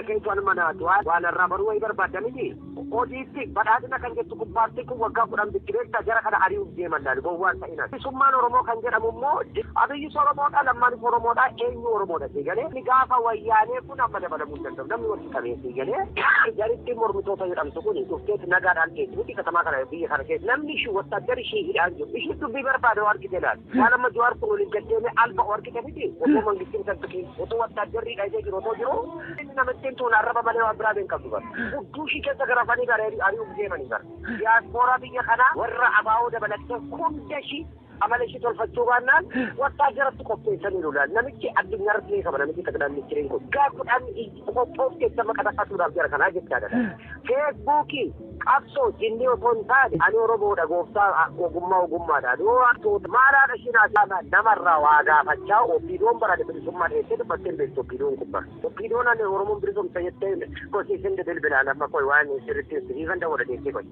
Keetu mana waan irraa baruu wayii barbaadda miti. Odiitti badhaadhina kan jettu kun paartiin kun waggaa 10 bittireessa jara kana ari'uuf deeman laali gowwaan ta'ina. Bilisummaan Oromoo kan jedhamu immoo Abiyyis Oromoodha, Lammaanis Oromoodha, eenyu Oromoodha sii galee. Inni gaafa wayyaanee kun amma dabalamuu hin danda'u. Namni walitti qabee sii galee. Jarittiin mormitoota jedhamtu kun dhufteet nagaadhaan teessi miti katamaa kana biyya kana keessa. Namni ishii wattaaddari ishii hidhaan jiru. Ishii dubbii barbaade argite laali. Waan amma Jawaar kun waliin gaddeeme alba argite miti. Otoo mangistiin kan tuqiin otoo wattaaddarri hidhatee jiru otoo jiru. Inni namittiin tuun arraba malee waan biraa hin qabdu bara. Hudduu ishii keessa garafanii bara ari'uuf deemanii bara. Diyaaspooraa biyya kanaa warra abaa'oo dabalattee hunda ishii amala ishii tolfachuu baannaan wattaaddaratti qopheessaniiru laal. Namichi addunyaa irratti beekama namichi xaqilaa ministiriin kun. Waggaa 10 qophoofte sama qataqqasuudhaaf jara kanaa jechaadha. Feesbuukii qabsoo jinnii otoo hin taane ani Oromoodha gooftaa ogummaa ogummaadha. Yoo maalaadha ishiin haasa'aa namarraa waa gaafachaa OPDOn barate bilisummaa dheessee dubbattee hin beektu OPDOn kun bara. OPDOn ani Oromoon bilisumsa jettee kosiisin bilbilaan amma koy waan sirriitti siifan dawwala deessee koy.